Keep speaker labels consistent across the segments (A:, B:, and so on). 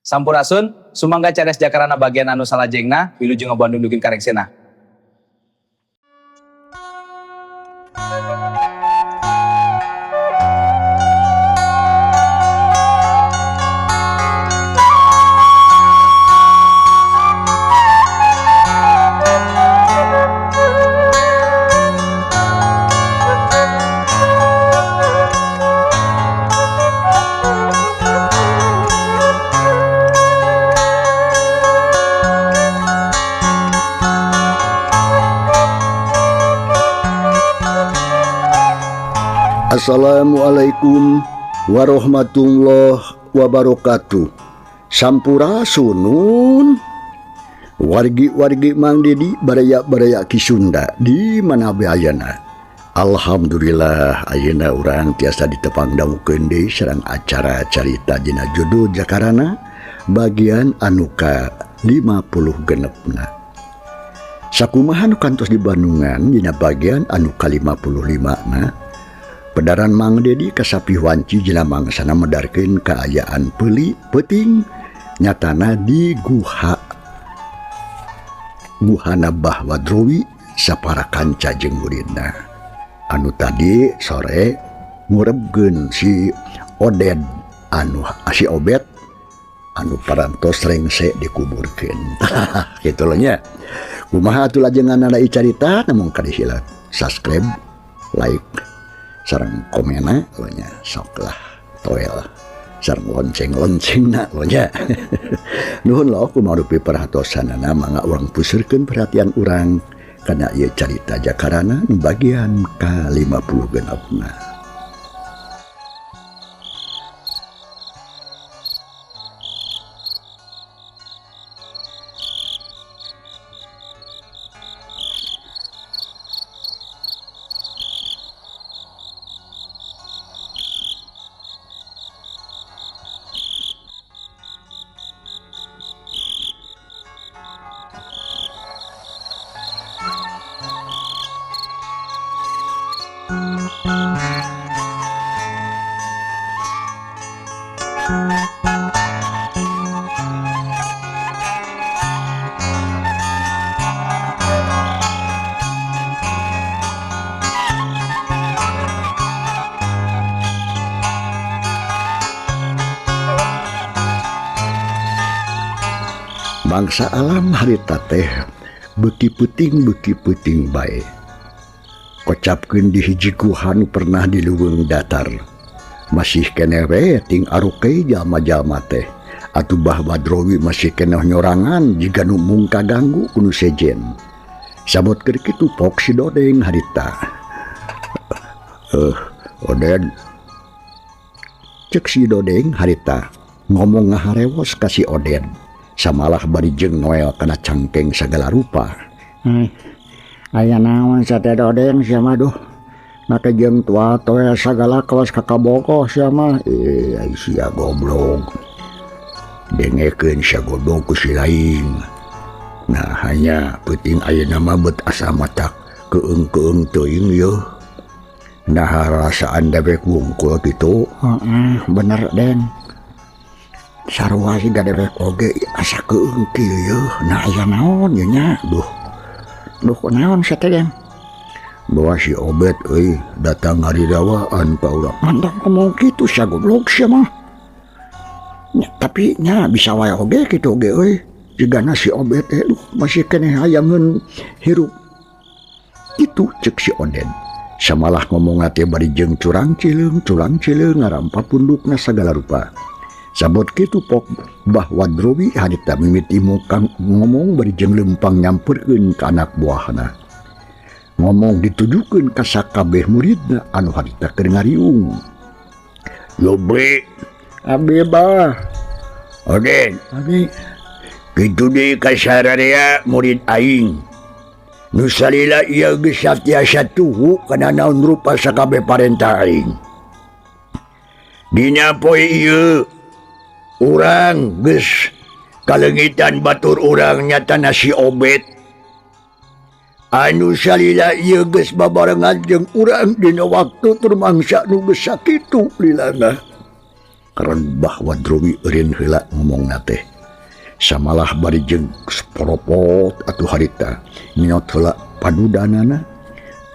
A: Sampurasun, sumangga cares jakarana bagian anu salajengna, wilujeng Bandung dugi karengsena.
B: Assalamualaikum warahmatullahi wabarakatuh. Sampurasunun. Wargi-wargi Mang Dedi baraya-baraya Ki Sunda di mana bae ayana. Alhamdulillah ayeuna urang tiasa ditepang dangukeun deui sareng acara carita dina judul Jakarana bagian anu ka 50 genepna. Sakumaha nu kantos di Bandungan dina bagian anu ka 55 na. Pedaran Mang Dedi kasapi wanci jina mangsana medarkeun kaayaan peuli peuting nyatana di guha. Guhana Bah Wadrowi sapara kanca jeung muridna. Anu tadi sore ngurebkeun si Oded anu si Obet anu parantos rengse dikuburkeun. Kitu loh nya. Kumaha atuh lajenganna ieu carita namung kadihila subscribe, like, sareng komena lo nya, sok lah toel sareng lonceng-loncengna lo nya. Nuhun lo kumarupi perhatosanana mangga urang puseurkeun perhatian urang kana ieu carita Jakarana nu bagian ka 50 genepna. Bangsa alam harita teh beuki peuting bae. Kocapkeun di hiji guha nu pernah di leuweung datar. Masih keneh we ting aruke jalma-jalma teh. Atuh Bah Wadrowi masih keneh nyorangan jiga nu mung kaganggu ku nu sejen. Sabot keur kitu pok si Dodeng harita. Oden. Cek si Dodeng harita ngomong ngaharewos ka si Oden. Samalah bari jeung Noel kana cangkeng sagala rupa.
C: Aya naon sate Dodeng sia mah duh. Make jeung tua toel sagala kelas kakabogoh sia mah.
B: Ai sia goblok. Dengekeun sia goblok ku si lain. Nah hanya peuting ayeuna mah beut asa matak keung-keung teuing yeuh. Nah rasaan dewek wungkul kitu.
C: Heeh, bener Den. Sarua siga dewek oge asa keung kieu yeuh. Nah aya naon ieu nya?
B: Duh.
C: Duh naon sia teh Den?
B: Bawa si Obet euy datang ngaridawaan ka urang.
C: Mantap ngomong kitu sia goblok sia mah. Nya, tapi nya bisa wae oge kitu oge euy. Jigana si Obet teh duh masih keneh hayangeun hirup.
B: Kitu ceuk si Oden. Samalah ngomong teh bari jeung curang cileung, curang cileung ngarampa pundukna sagala rupa. Sabot kitu pok Bah Wadrowi harita mimiti mukang ngomong bari jeung lempang nyamperkeun ka anak buahna. Ngomong ditujukeun ka sakabeh muridna anu harita keur ngariung. Yobre,
C: abi bah.
B: Oden,
C: abi.
B: Kitu deui ka sararea murid aing. Nu salila ieu geus satiasa tuhu kana naon rupa sakabeh parentah aing. Dina poe ieu urang geus kaleungitan batur urang nyatana si Obet. Anu salila ieu geus babarengan jeung urang dina waktu tur mangsa nu geus sakitu lilana. Keren Bah Wadrowi eureun heula ngomongna teh. Samalah bari jeung sporopot atuh harita nyot heula padudanana.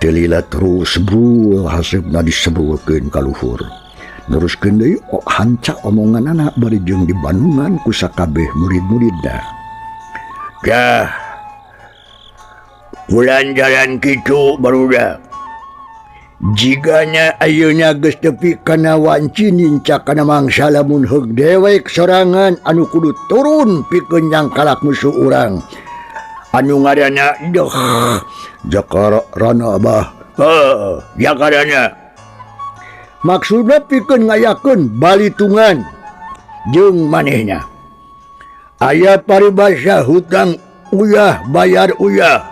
B: Teu lila terus brul haseupna disebrulkeun ka luhur. Neruskeun deui hanca omonganana bari jeung dibandungan ku sakabeh murid-muridna.
C: Dah. Bulan jalan kitu barudak. Jigana ayeuna geus tepi kana wanci nincak kana mangsa lamun heug dewek sorangan anu kudu turun pikeun nyangkalak musuh urang. Anu ngaranna deuh
B: Jakarana Abah.
C: Heuh, Jakarana.
B: Maksudna pikeun ngayakeun balitungan
C: jeung manehna. Aya paribasa hutang uyah bayar uyah.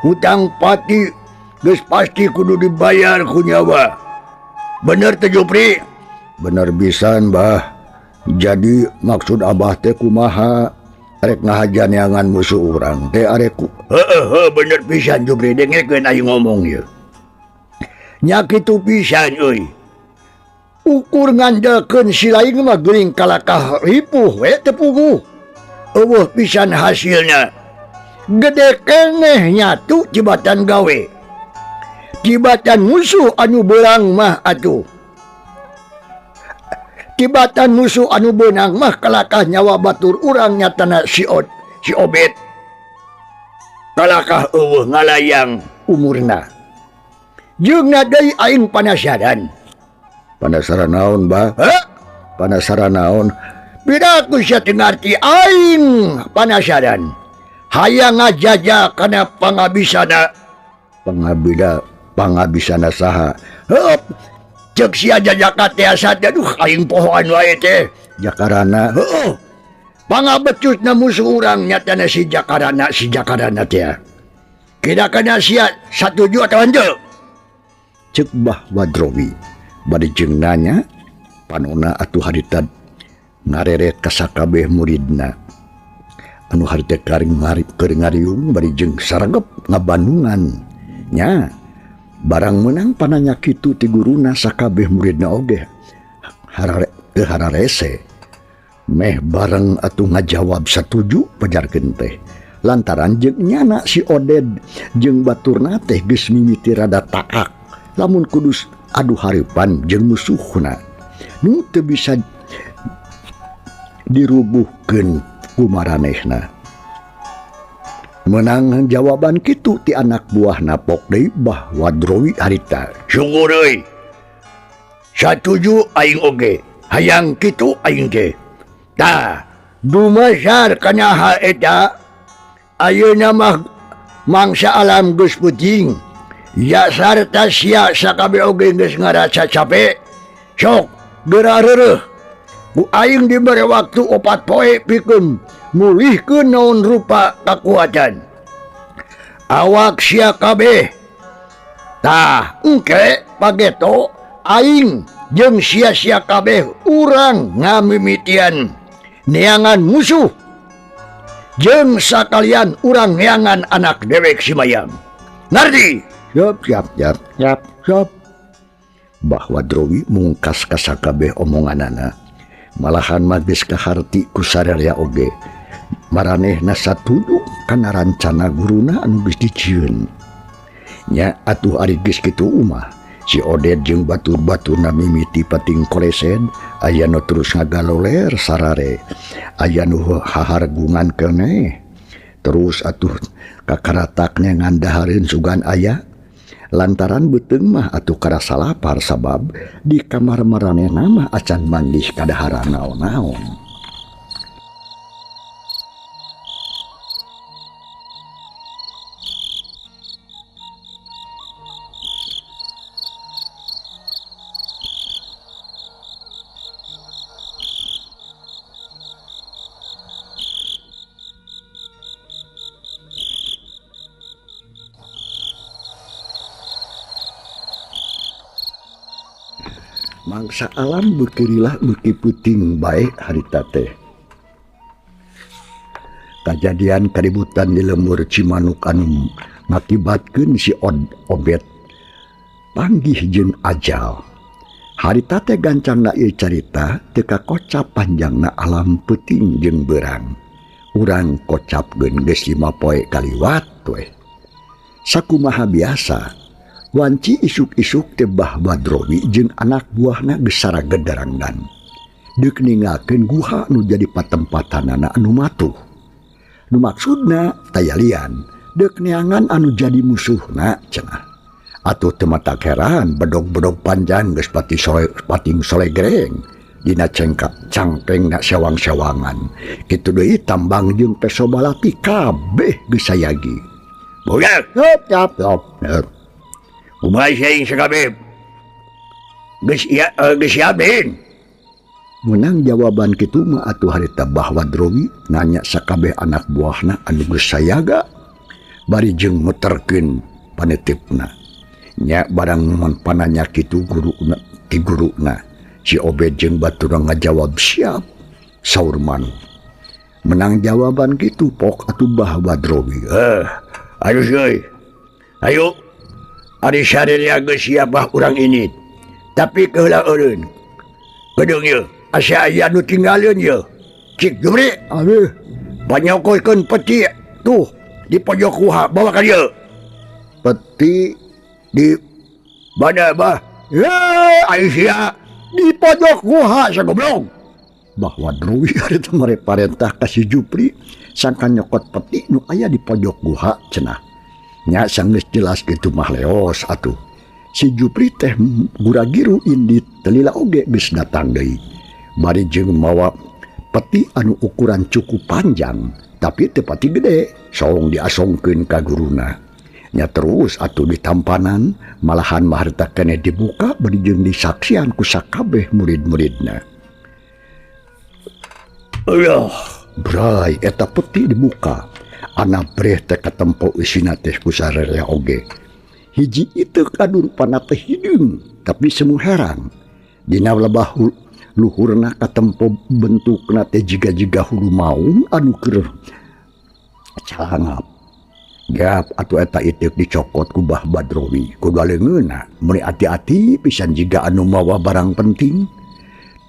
C: Hutang pati geus pasti kudu dibayar ku nyawa. Bener teh Jupri?
B: Bener pisan, Bah. Jadi maksud Abah teh kumaha? Arek ngahajan neangan musuh urang teh arek ku.
C: Heueuh, bener pisan Jupri, dengekeun aing ngomong ieu. Nya kitu pisan euy.
B: Ukur ngandelkeun si lain mah geuning kalakah ripuh we teu puguh.
C: Eueuh pisan hasilna. Gede keneh nyatu jebatan gawe. Tibatan musuh anu beurang mah atuh. Tibatan musuh anu beunang mah kalakah nyawa batur urang nyatana si Obet. Kalakah eueuh ngalayang umurna. Jeung deui aing panasaran.
B: Panasaran naon, Bah?
C: Hah?
B: Panasaran naon?
C: Piraku sia teu ngarti aing panasaran. Hayang ngajaja kana pangabisana.
B: Pangabisana saha?
C: Heup. Ceuk sia jajaka teh asa teh aduh aing pohoan wae teh.
B: Jakarana.
C: Heueuh. Pangabecusna musuh urang nyatana si Jakarana, si Jakarana teh. Kira kana sia satuju atawa henteu?
B: Ceuk Bah Wadrowi. Bari jeung nanya panona atuh harita ngareret ka sakabeh muridna. Anu harita karing keur ngariung bari jeung saregep ngabandungan. Nya barang menang pananya kitu ti guruna sakabeh muridna oge teu hararese. Meh bareng atuh ngajawab satuju pajarkeun teh. Lantaran jeung nyana si Oded jeung baturna teh geus mimiti rada taak lamun kudus adu hareupan jeung musuhna nu teu bisa dirubuhkeun ku maranehna. Menang jawaban kitu ti anak buah napok deui Bah Wadrowi harita.
C: Sungguh euy. Satuju aing oge, hayang kitu aing ge. Tah, dumasar kana hal eta ayeuna mah mangsa alam geus puting. Ya sarta sia sakabeh oge geus ngarasa capek. Sok geura reureuh. Ku aing dibere waktu 4 poe pikeun mulihkeun naon rupa kakuatan. Awak sia kabeh. Tah, engke pageto aing jeung sia-sia kabeh urang ngamimitian neangan musuh. Jeung sakalian urang neangan anak dewek si Mayang. Ngarti?
B: Siap, siap, siap, siap, siap. Bah Wadrowi mungkas ka sakabeh omonganana. Malahan mah geus kaharti ku sararea oge. Maranehna satuju kana rancana guruna anu geus dijieun. Nya atuh ari geus kitu umah. Si Oded jeung batur-baturna mimiti pating kolesen, aya nu terus ngagaloler sarare. Aya nu hahargungan keneh. Terus atuh kakarataknya ngandahareun sugan aya. Lantaran beuteung mah atuh karasa lapar sabab di kamar maranehna mah acan manggih kadaharan naon-naon. Mangsa alam beukirilah beuki peuting bae harita teh. Kajadian kaributan di lembur Cimanuk anu ngakibatkeun si Obet panggih jeung ajal. Harita teh gancangna ieu carita teu kakocap panjangna alam peuting jeung beurang. Urang kocapkeun geus 5 poe kaliwat we. Sakumaha biasa, wanci isuk-isuk teh Bah Badrowi jeung anak buahna geus saraged darangdan. Deuk ninggalkeun guha nu jadi patempatanana anu matuh. Nu maksudna taya lian, deuk neangan anu jadi musuhna cenah. Atuh teu matak heran bedog-bedog panjang geus pati sole, pating solegreng dina cengkak cangkengna sewang-sewangan. Kitu deui tambang jeung peso balati kabeh geus sayagi.
C: Budak,
B: Hop, yap, yop.
C: Kumaha sia sakabeh? Geus iya geus siap deui.
B: Menang jawaban kitu mah atuh harita Bah Badrowi nanya sakabeh anak buahna anu geus sayaga bari jeung muterkeun panitipna. Nya barang mun pananya kitu guruna ti guruna si Obed jeung baturna ngajawab siap saur manuk. Menang jawaban kitu pok atuh Bah Badrowi.
C: Ayo euy. Ayo. Ari sarerea geus siap bah urang ini. Tapi keheula eureun. Gedeung ieu, asa aya nu tinggaleun ieu. Cik Jumri,
B: Aduh,
C: panyokokeun peti tuh di pojok guha bawa ka dieu.
B: Peti
C: di mana bah? Ya, ayo sia di pojok guha sagoblok.
B: Bah Badrowi harita mere parentah ka si Jupri sangkan nyokot peti nu aya di pojok guha cenah. Nya sanggeus jelas kitu mah leos atuh. Si Jupri teh guragiru indit telila oge geus datang deui. Bari jeung mawa peti anu ukuran cukup panjang tapi teu pati gede, song diasongkeun ka guruna. Nya terus atuh ditampanan malahan mah harita keneh dibuka bari jeung disaksian ku sakabeh murid-muridna.
C: Ayah,
B: bray eta peti dibuka. Ana breh teh katempo eusina teh ku sarerea oge. Hiji iteuk anu rupana teh hideung tapi semu herang. Dina lebah luhurna katempo bentukna teh jiga-jiga hulu maung anu keur calangap. Gap atuh eta iteuk dicokot ku Bah Badrowi. Kudu leungeunna meuni ati-ati pisan jiga anu mawa barang penting.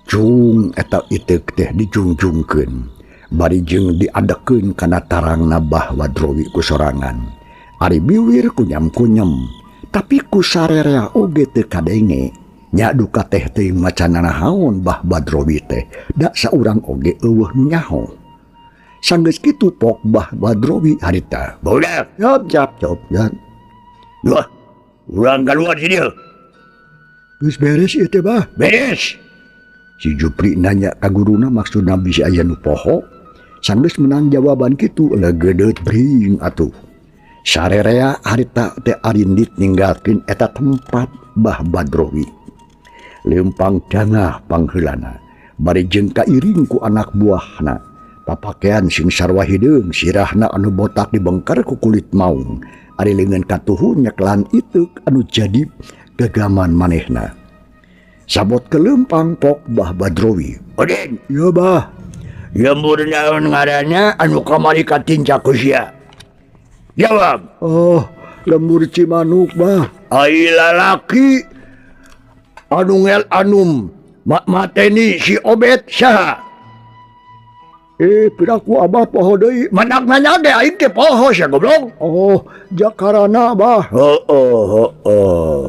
B: Cung eta iteuk teh dijungjungkeun. Bari jeung diadekeun kana tarangna Bah Badrowi ku sorangan. Ari biwir kunyam-kunyem, tapi ku sarerea oge teu kadenge. Nya duka teh teuing macan nanahaon Bah Badrowi teh, da saurang oge eueuh nu nyaho. Sanggeus kitu pok Bah Badrowi harita.
C: Budak,
B: Yap, yap, yap, yap.
C: Wah, urang kaluar si dieu.
B: Geus beres ieu teh, Bah?
C: Beres.
B: Si Jupri nanya ka guruna maksudna bisi aya nu poho. Sanggeus menang jawaban kitu legedeut bring atuh. Sarerea harita teh arindit ninggalkeun eta tempat Bah Badrowi. Leumpang dangah pangheulana bari jeung kairing ku anak buahna. Papakean sing sarwa hideung, sirahna anu botak dibengker ku kulit maung. Ari leungeun katuhu nyekelan iteuk anu jadi gagaman manehna. Sabot ke leumpang pok Bah Badrowi.
C: Odin,
B: ya Bah.
C: Lembur naon ngaranna anu kamari katinca ku sia? Jawab.
B: Oh, lembur Cimanuk, Bah.
C: Ai lalaki anu ngel anum mateni si Obet saha?
B: Piraku abah poho deui.
C: Manak nanya ge aing teh poho sia goblok.
B: Oh, Jakarana, Bah.
C: Heeh, heeh.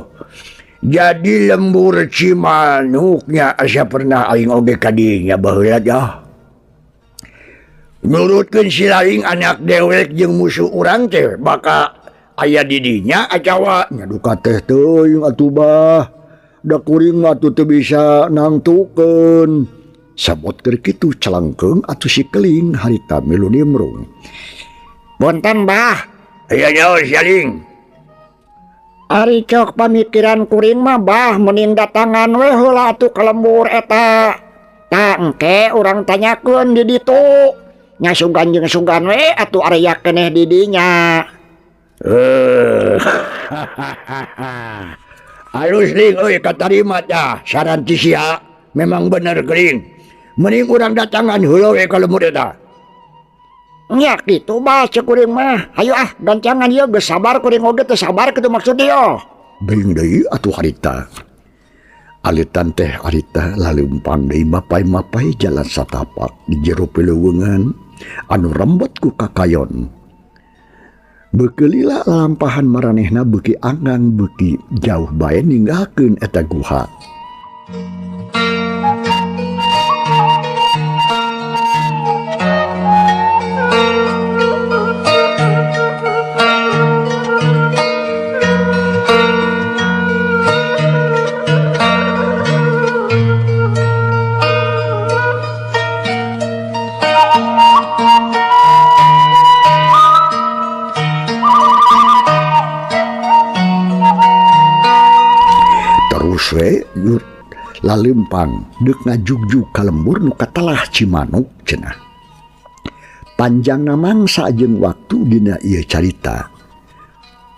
C: Jadi lembur Cimanuknya asa pernah aing oge ka dinya baheula dah. Nurutkeun si laing anak dewek jeung musuh urang teh bakal aya di dinya atawa
B: nya duka teh teuing atuh Bah. Da kuring mah atuh teu bisa nangtukeun. Sabot keur kitu calangkeung atuh si keling harita milu nimrung.
D: Bonten Bah.
C: Aya nyaho si Aling.
D: Ari cok pamikiran kuring mah Bah mending datangan we heula atuh ka lembur eta. Tah engke urang tanyakeun di ditu. Nya sugan jeung sugan we atuh area keneh di dinya.
C: Alus ling euy katarima tah saran ti sia memang bener geuning. Mending urang datangan heula we ka lembur eta.
D: Nya kitu Bah cek kuring mah. Hayu ah gancangan ieu geus sabar kuring oge teu sabar kitu maksud ieu.
B: Beuing deui atuh harita. Alitan teh harita laleumpang deui mapay-mapay jalan satapak di jero pileuweungan anu rembet ku kakayon. Beuki lila lalampahan maranehna beuki anggang beuki jauh bae ninggalkeun eta guha. Lalempang deuk ngajugjug ka lembur nu katelah Cimanuk cenah. Panjangna mangsa jeung waktu dina ieu carita.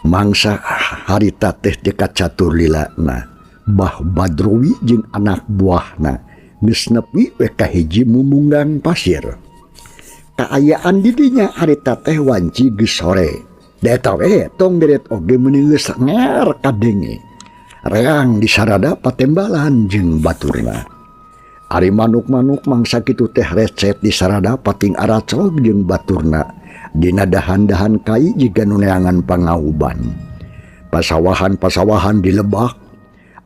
B: Mangsa harita teh teu kacatur lilana. Bah Badrowi jeung anak buahna geus nepi we ka hiji mumunggang pasir. Kaayaan di dinya harita teh wanci geus sore. Da eta we tong deret oge meuni geus nger kadenge. Reang disarada patembalan jeung baturna. Ari manuk-manuk mangsa kitu teh recet disarada pating araclog jeung baturna. Dina dahan-dahan kai jiga nu neangan pangauban. Pasawahan-pasawahan di lebak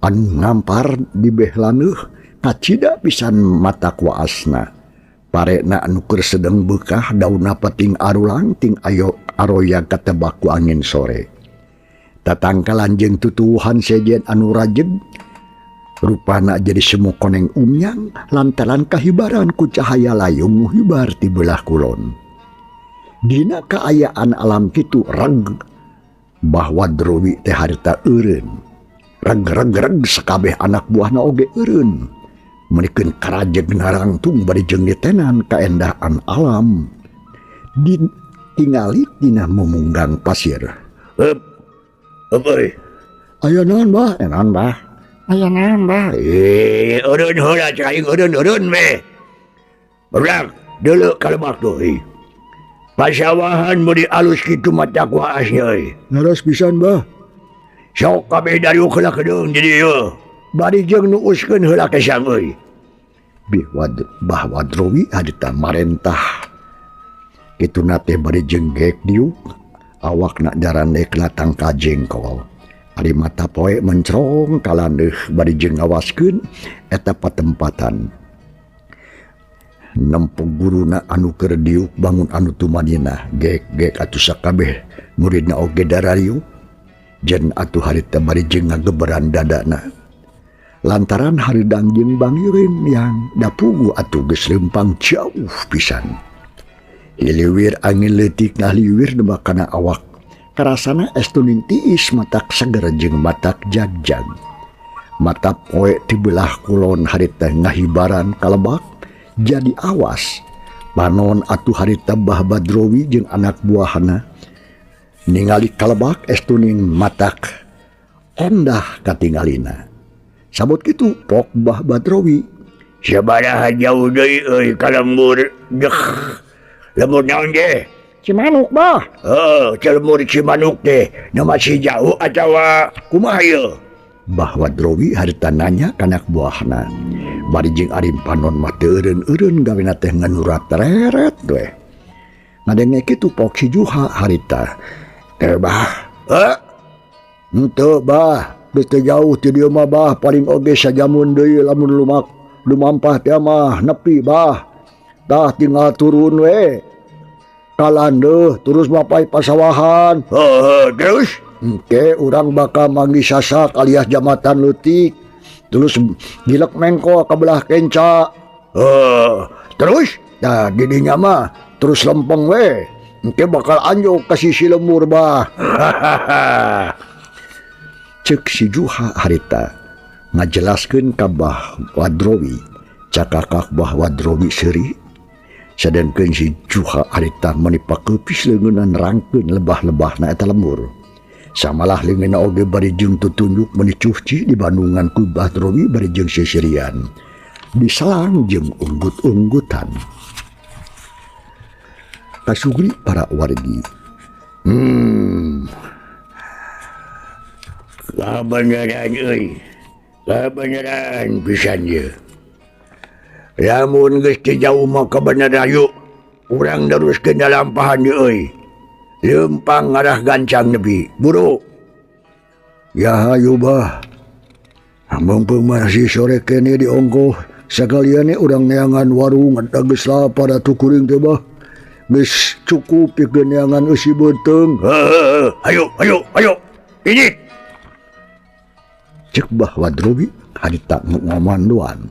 B: anu ngampar di beh laneuh kacida pisan mata kuasna. Parena anu keur sedeng beukah daunna pating arulang ting ayo aroya katebak ku angin sore. Tatangkalan jeung tutuwuhan sejen anu rajeg rupana jadi semu koneng umyang lantaran kahibaran ku cahaya layung nu hibar ti belah kulon. Dina kaayaan alam kitu reg bahwa Badrowi teh harita eureun. Reg reg reg sakabeh anak buahna oge eureun. Meunikeun karajeg narangtung bari jeung ditenan kaendahan alam. Ditingali dina mumunggang pasir. Heup. Euy. Aya naon bah? Aya naon bah? Aya naon bah?
C: Eureun heula cek aing eureun-eureun we. Barudak deuleu ka lebak tuh. Pasawahan meuni alus kitu mata kuasnya euy.
B: Leres pisan bah.
C: Sok kabeh dariuk heula kedeung di dieu. Bari jeung nuuskeun heula kesang euy.
B: Bah Badrowi harita marentah. Kituna teh bari jeung gek diuk. Awakna jarandek latang ka jengkol. Ari mata poe mencrong kalandeuh bari jeung ngawaskeun eta patempatan. Nempo guruna anu keur diuk bangun anu tumanina gek-gek atuh sakabeh muridna oge darariuk. Jen atuh harita bari jeung ngageberan dadana. Lantaran haridang jeung bangirin yang dapugu atuh geus leumpang jauh pisan. Hiliwir angin leutik ngahliwir demak kana awak. Karasana es tuning tiis matak seger jeung matak jagjag. Mata poe ti belah kulon harita ngahibaran kalebak jadi awas. Panon atuh harita Bah Badrowi jeung anak buahna ningali kalebak es tuning matak endah katingalina. Sabot kitu pok Bah Badrowi.
C: Sabaraha jauh deui euy ka lembur. Lembur naon ge?
D: Cimanuk bah.
C: Heuh, lembur Cimanuk teh nu masih jauh atawa kumaha ieu?
B: Bah Badrowi harita nanya ka anak buahna. Bari jeung ari panon mah teu eureun-eureun gawena teh nganurat reret we. Ngadenge kitu pok si Juha harita. Teh bah.
C: Heuh?
B: Henteu bah, geus teu jauh ti dieu mah bah, paling oge sajamun deui lamun lumak lumampah teh mah nepi bah. Tah tinggal turun we. Kalandeuh terus mapai pasawahan.
C: Heuh, terus
B: engke urang bakal manggih sasak alias jambatan leutik. Terus gilek mengko ka belah kenca.
C: Heuh, terus
B: nah di dinya mah terus lempeng we. Engke bakal anjog ka sisi lembur bah. Ceuk si Juha harita ngajelaskeun ka Bah Badrowi. Cakakak Bah Badrowi seuri. Sadengkeun si Juha harita meuni pakeupis leungeunna nerangkeun lebah-lebahna eta lembur. Samalah leungeunna oge bari jeung tutunjuk meuni cuhci di bandungan ku Badrowi bari jeung sisirian. Diselang jeung unggut-unggutan. Kasugri para wargi.
C: Kabeneran euy. Kebenaran pisan ye. Lamun geus teu jauh mah kebenaran yuk. Urang neruskeun lalampahan ye euy. Lempang ngarah gancang nepi. Buru. Ya hayu bah. Mumpung masih sore kene diongkoh, sakalian urang neangan warung eta geus lapar atuh kuring teh bah. Geus cukup pikeun neangan eusi beuteung. Heuh, ayo ayo ayo. Ini.
B: Cek Bah Wadrowi harita ngomandoan.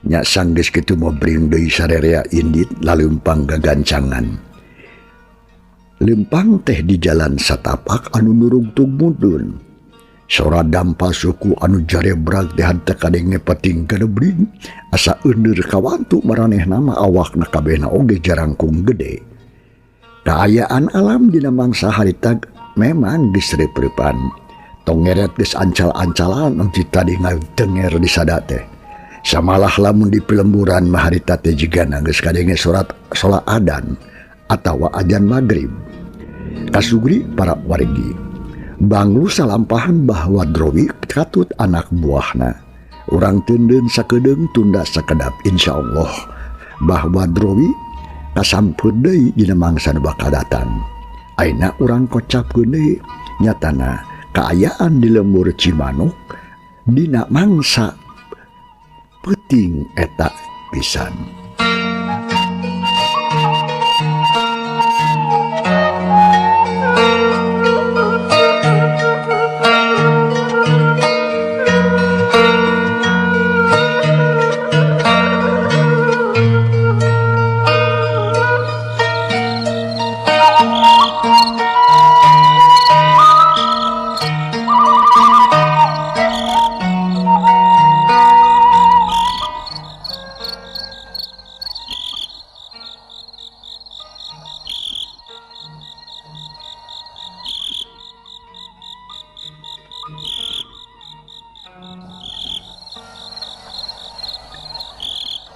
B: Nya sanggeus kitu mah bring deui sarerea indit laleumpang gagancangan. Lempang teh di jalan satapak anu nurugtug mudun. Sora dampa suku anu jarebrag teh henteu kadenge peting kadebring asa euneur kawantu maranehna mah awakna kabehna oge jarangkung gede. Kaayaan alam dina mangsa harita memang geus repreupan. Tongeret geus ancal-ancalan anu tadi ngadenger di sada teh. Samalah lamun di pelemburan mah harita teh jigana geus kadenge surat salat adan atawa ajan magrib. Kasugri para wargi. Banglu salampahan Bah Wadrowi katut anak buahna. Urang teunden sakedeung tunda sakedap insyaallah Bah Wadrowi kasampeur deui dina mangsa nu bakal datang. Ayeuna urang kocapkeun deui nyatana kaayaan di lembur Cimanuk dina mangsa peuting eta pisan.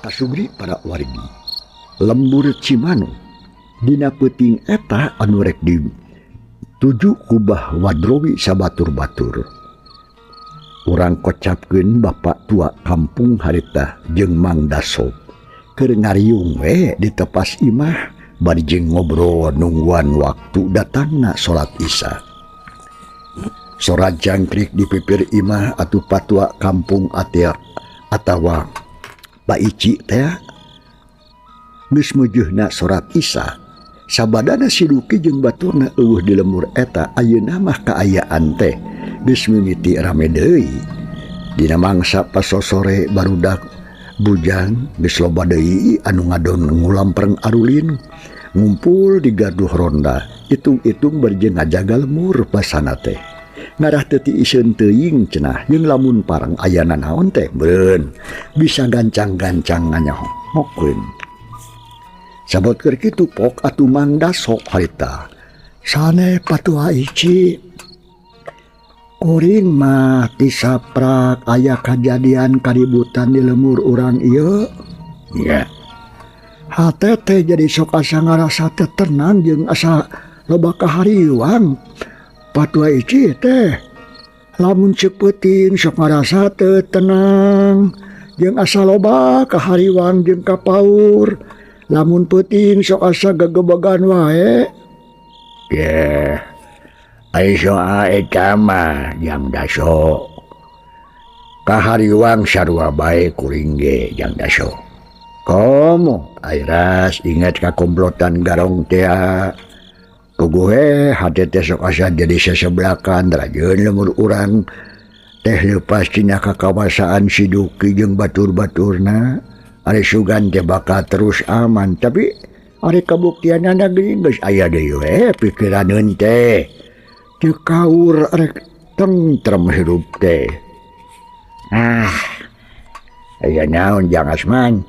B: Kasugri para wargi lembur Cimanuk dina peuting eta anu rek dituju ku Bah Wadrowi sabatur-batur. Urang kocapkeun bapak tua kampung harita jeung Mang Daso keur ngariung we di tepas imah bari jeung ngobrol nungguan waktu datangna salat Isya. Sora jangkrik di pipir imah atuh patua kampung atea atawa Pak Ici teh geus meujeuna salat Isya. Sabadana si Duki jeung baturna eueuh di lembur eta ayeuna mah kaayaan teh geus mimiti rame deui. Dina mangsa pasosore barudak bujang geus loba deui anu ngadon ngulampreng arulin ngumpul di gaduh ronda itung-itung berjeng ngajaga lemur pasana teh. Ngarah teu tiiseun teuing cenah jeung lamun parang ayana naon teh beureun bisa gancang-gancang nganyahokeun. Sabot keur kitu pok atuh Mang Daso harita. Sane patua Ici kuring mah tisaprak aya kajadian kaributan di lemur urang ieu. Nya. Hate teh jadi sok asa ngarasa teu tenang jeung asa loba kahariwang. Patua Ici teh lamun ceupeting sok ngarasa teu tenang jeung asa loba kahariwang jeung kapaur. Lamun peuting sok asa gegebegan wae.
C: Yeh. Ai soa eta mah Jang Daso. Kahariwang sarua bae kuring ge Jang Daso. Komo airas ingat ka komplotan garong teh. Puguh hate teh sok asa jadi sesebelakan rajeun lemur urang teh leupas tina kakawasaan si Duki jeung batur-baturna. Ari sugan teh bakal terus aman tapi ari kabuktianana geuning geus aya deui we pikiraneun teh. Teu kaur rek tentrem hirup teh. Ah, aya naon Jang Asman?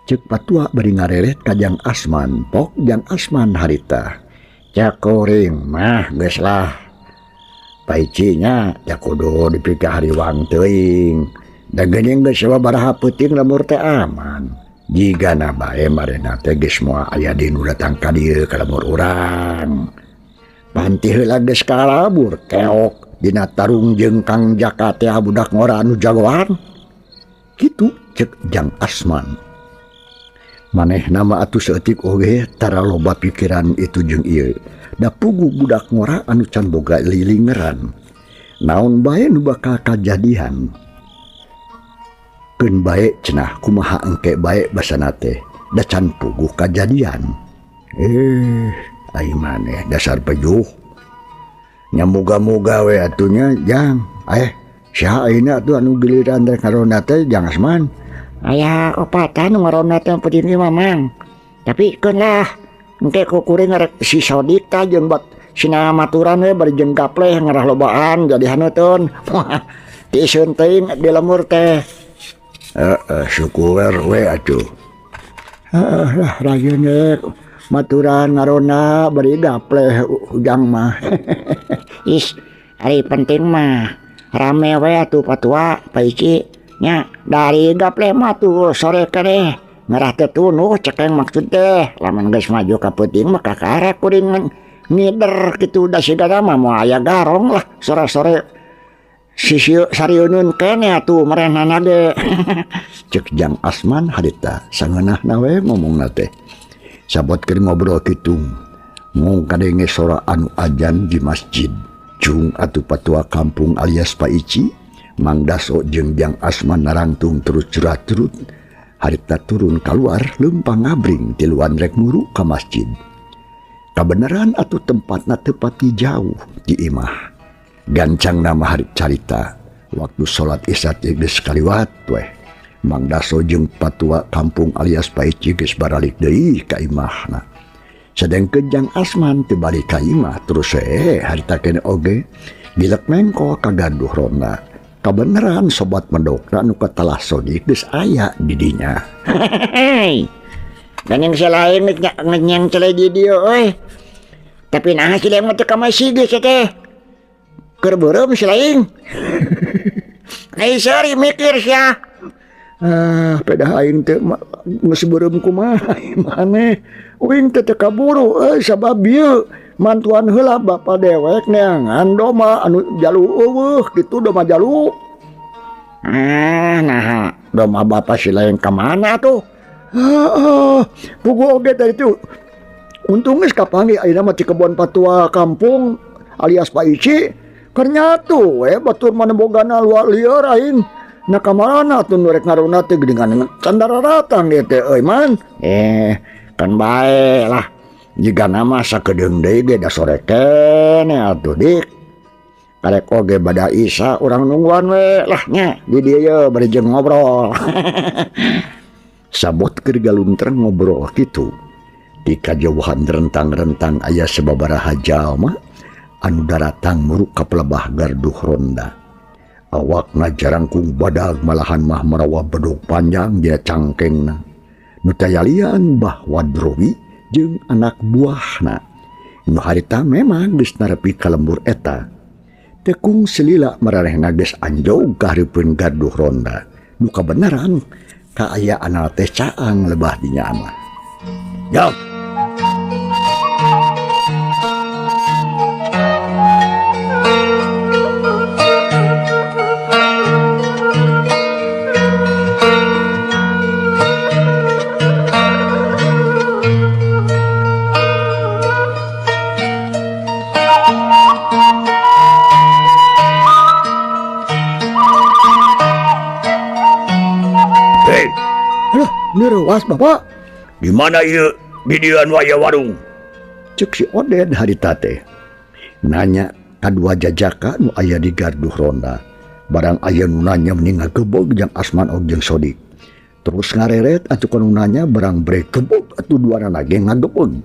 B: Cek patua bari ngareret ka Jang Asman, pok Jang Asman harita.
C: Cak kuring mah geus lah. Paicinya teh kudu dipikahariwang teuing. Da geuning geus sababaraha peuting lemur teh aman. Jigana bae marena teh geus moal aya di nu datang ka dieu ka lemur urang. Panti heula geus kalabur keok
B: Dina tarung jeung Kang Jaka teh budak ngora anu jagoan. Kitu cek Jang Asman. Manehna mah atuh saeutik oge tara loba pikiran itu jeung ieu. Da puguh budak ngora anu can boga lilingeran. Naon bae nu bakal kajadian. Keun bae cenah kumaha engke bae basana teh. Da can puguh kajadian. Ai maneh dasar pejuh. Nya moga-moga we atuh nya Jang. Saha ayeuna atuh anu giliran rek ngaronda teh Jang Asman?
D: Aya opatan nu ngaronda teh peuting mah Mang. Tapi keun lah engke ku kuring rek si Sodik tah jeung bat sina maturan we bari jeung gapleh ngarah lobaan jadi hanuteun. Tiiseun teuing di lemur teh.
B: Heeh, syukur we atuh.
C: Heeh lah rajin we maturan ngaronda bari gapleh ujang mah.
D: Is, ari penting mah rame we atuh patua Pak Ici nya dari gapleh mah tuh sore keneh ngarah teh tunuh cekeng maksud teh lamun geus maju ka peuting mah kakara kuring ngider kitu da sigana mah moal aya garong lah sore-sore sisi sariunun keneh atuh marehnana ge.
B: Cek Jang Asman harita sangeunahna we ngomongna teh. Sabot keur ngobrol kitu mung kadenge sora anu ajan di masjid. Cung atuh patua kampung alias Pak Ici Mang Daso jeung Jang Asman narangtung terus curat-curut harita turun keluar leumpang ngabring tiluan rek muru ka masjid. Kabeneran atuh tempatna teu pati jauh di imah. Gancang nama hari carita waktu salat isya teh geus kaliwat weh. Mang Daso jeung patua kampung alias Pak Ici geus baralik deui ka imahna. Sedengkeun Jang Asman teu balik ka imah terus harita keneh oge gilek mengko ka gaduh ronda. Kabeneran sobat medokna nu katelah Sodik geus aya di dinya.
D: Hei. Geuning salain ngenyang cele di dieu euy. Tapi naha si lain mah teu ka masjid geus teh. Keur beureum si lain. Ai sari mikir sia.
C: Ah, pedah aing teh geus beureum kumaha maneh. Uing teh teu kaburu euy sabab ieu mantuan heula bapa dewek neangan doma anu jalu eueuh kitu doma jalu.
D: Ah, naha doma bapa si lain ka mana tuh?
C: Heeh, puguh oge tadi tuh. Untung geus kapanggih ayeuna mah ti kebon patua kampung alias Pak Ici. Keur nyatu we batur mah bogana luar lieur aing. Nah kamarana atuh nu rek ngaronda teh geuningan can daratang ieu teh euy man.
D: Kan bae lah. Jiga nama sakedeung deui ge da sore keneh atuh dik. Karek oge bada Isa urang nungguan we lah nya di dieu ye bari jeung ngobrol.
B: Sabot keur galuntrang ngobrol kitu. Di kajauhan rentang-rentang aya sababaraha jalma anu daratang muruk ka pelebah garduh ronda. Awakna jarangkung badag malahan mah marawa bedog panjang dina cangkengna. Nu tayalian Bah Wadrowi jeung anak buahna. Nu harita memang geus narepi ka lembur eta. Tekung selila maranehna geus anjog ka hareupeun garduh ronda. Nu kabeneran kaayaan teh caang lebah dinya mah. Jauh.
C: Nyeruas bapak.
B: Di mana ieu bidian waya warung? Cek si Oded harita teh. Nanya kadua jajaka nu aya di garduh ronda. Barang aya nu nanya mending ngagebog jeung Asman og jeung Sodik. Terus ngareret atuh kanu nanya barang brek gebog atuh duanana ge ngagebog.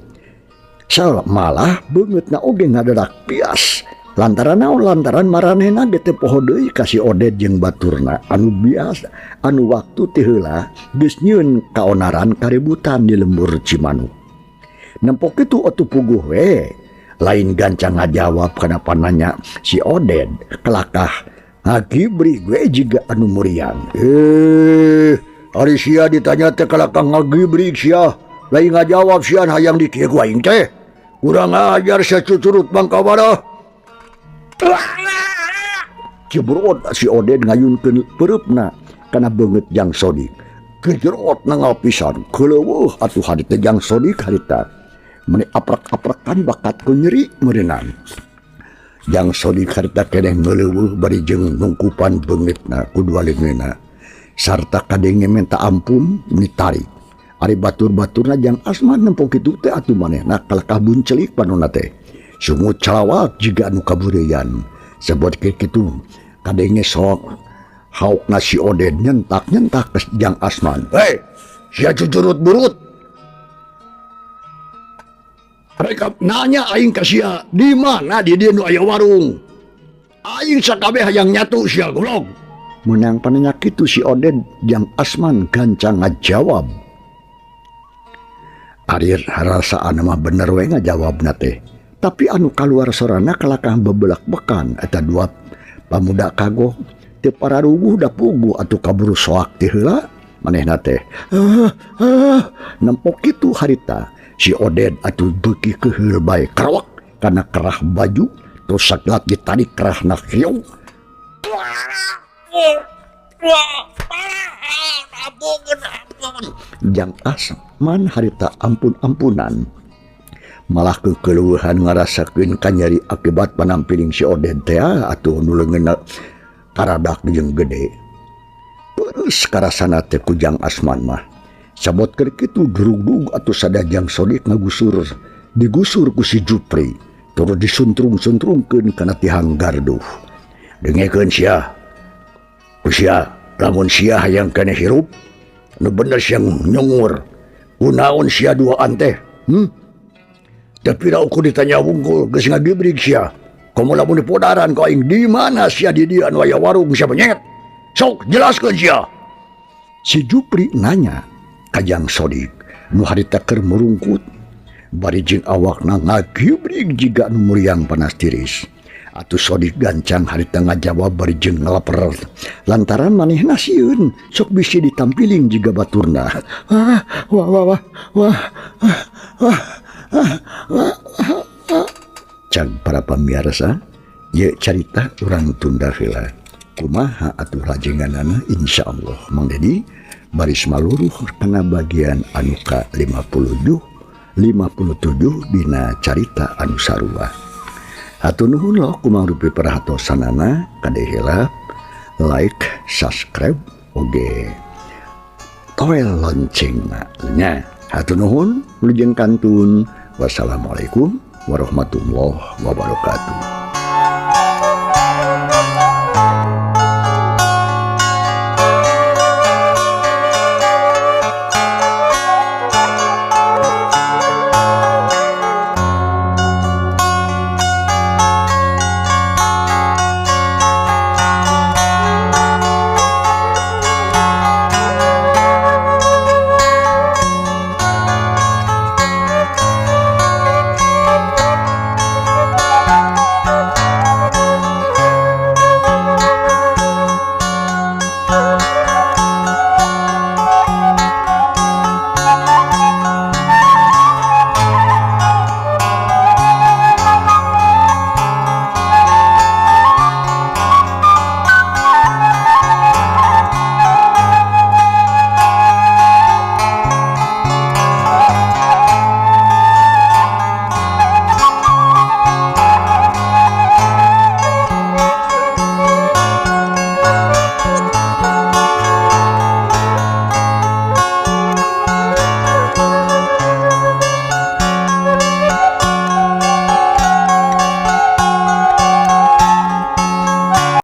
B: Sal malah beungeutna oge ngadadak pias. Lantaran naon? Lantaran maranehna ge teu poho deui ka si Oded jeung baturna anu biasa anu waktu ti heula geus nyieun kaonaran kaributan di lembur Cimanuk. Nempok kitu atuh puguh we. Lain gancang ngajawab kana pananya si Oded kelakah ngagibri we jiga anu muriang. Ari sia ditanya teh kelakah ngagibri sia. Lain ngajawab sia hayang dikieu ku aing teh. Kurang ajar sia cucurut bangkawara. Cibrot si Oded ngayunkeun pereupna kana beungeut Jang Sodik. Gejerot nangal pisan keuleueuh atuh harita Jang Sodik harita. Meni aprak-aprakan bakat ku nyeri meureunan. Jang Sodik harita keneh ngeuleueuh bari jeung nungkupan beungeutna ku dua leungeunna. Sarta kadenge minta ampun meni tarik. Ari batur-baturna Jang Asman nempo kitu teh atuh manehna kalakah buncelik panonna teh. Sungut calawak jiga anu kabureyan. Sebot kitu kadenge sok haukna si Oded nyentak-nyentak ke Jang Asman.
C: Hei, sia jujurut burut. Mereka nanya aing ka sia, di mana di dieu nu aya warung? Aing sakabeh hayang nyatu sia goblok.
B: Menang pananya kitu si Oded Jang Asman gancang ngajawab. Ari rasaan mah bener we ngajawabna teh. Tapi anu kaluar sorana kalakah bebelak-bekan eta dua pamuda kagok teu pararuguh da puguh atuh kaburu soak ti heula manehna teh. Nempok kitu harita si Oded atuh beuki keuheul bae karawak kana kerah baju terus saglat ditarik kerahna kieu. Jang Asman harita ampun-ampunan malah kekeluhan ngarasakeun kanyeri akibat panampiling si Oded teh atuh nu leungeunna karadak jeung gede. Terus karasana teh ku Jang Asman mah. Sabot keur kitu gerugdug atuh sada Jang Sodik ngagusur, digusur ku si Jupri, terus disuntrung-suntrungkeun kana tihang garduh.
C: Dengekeun sia. Ku sia, lamun sia hayang keneh hirup, nu bener sia nyungur. Kunaon sia duaan teh? Tapi ra ukur ditanya wungkul geus ngagibrig sia. Komo lamun dipodaran ku aing di mana sia di dieu anu aya warung sia penyet? Sok jelaskeun sia.
B: Si Jupri nanya ka Jang Sodik nu harita keur murungkut bari jeung awakna ngagibrig jiga nu muriang panas tiris. Atuh Sodik gancang harita ngajawab bari jeung ngalaper lantaran manehna sieun sok bisi ditampiling jiga baturna. Ah, wah wah wah wah wah wah wah. Cag para pamiarsa, ye carita urang tunda heula. Kumaha atuh lajenganana insyaallah Mang Dedi baris maluruh kana bagian anu ka 57 dina carita anu sarua. Hatur nuhun loh kumang rupi perhatosanana kade heula like, subscribe, oge toel loncengna nya. Hatur nuhun wilujeng kantun. Wassalamualaikum warahmatullahi wabarakatuh.